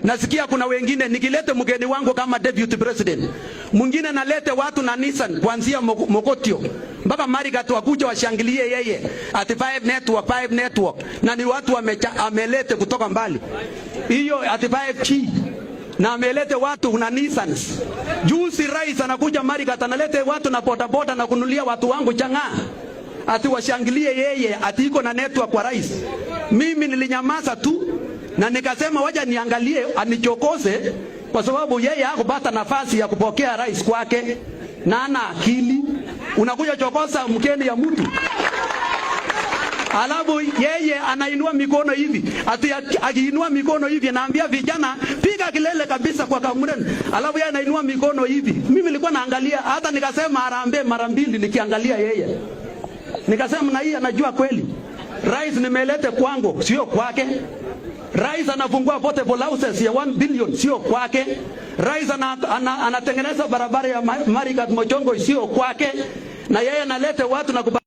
Nasikia kuna wengine nikilete mgeni wangu kama deputy president, mwingine nalete watu na Nissan kuanzia Mogotio mpaka Marigat wakuja washangilie yeye ati 5 network, 5 network, na ni watu amelete kutoka mbali hiyo ati 5G na amelete watu na Nissans. Juzi rais anakuja Marigat analete watu na bodaboda na kunulia watu wangu chang'aa ati washangilie yeye ati iko na network kwa rais. Mimi nilinyamaza tu na nikasema wacha niangalie anichokoze, kwa sababu yeye hakupata nafasi ya kupokea rais kwake na ana akili. Unakuja chokoza mkeni ya mtu, alafu yeye anainua mikono hivi, ati akiinua mikono hivi anaambia vijana piga kelele kabisa kwa Kamuren, alafu yeye anainua mikono hivi. Mimi nilikuwa naangalia, hata nikasema harambee mara mbili nikiangalia yeye, nikasema na hii anajua kweli. Rais nimelete kwangu, sio kwake. Rais anafungua portable houses ya 1 billion, sio kwake. Rais anatengeneza barabara ya Marigat Mochongo, sio kwake, na yeye analete watu na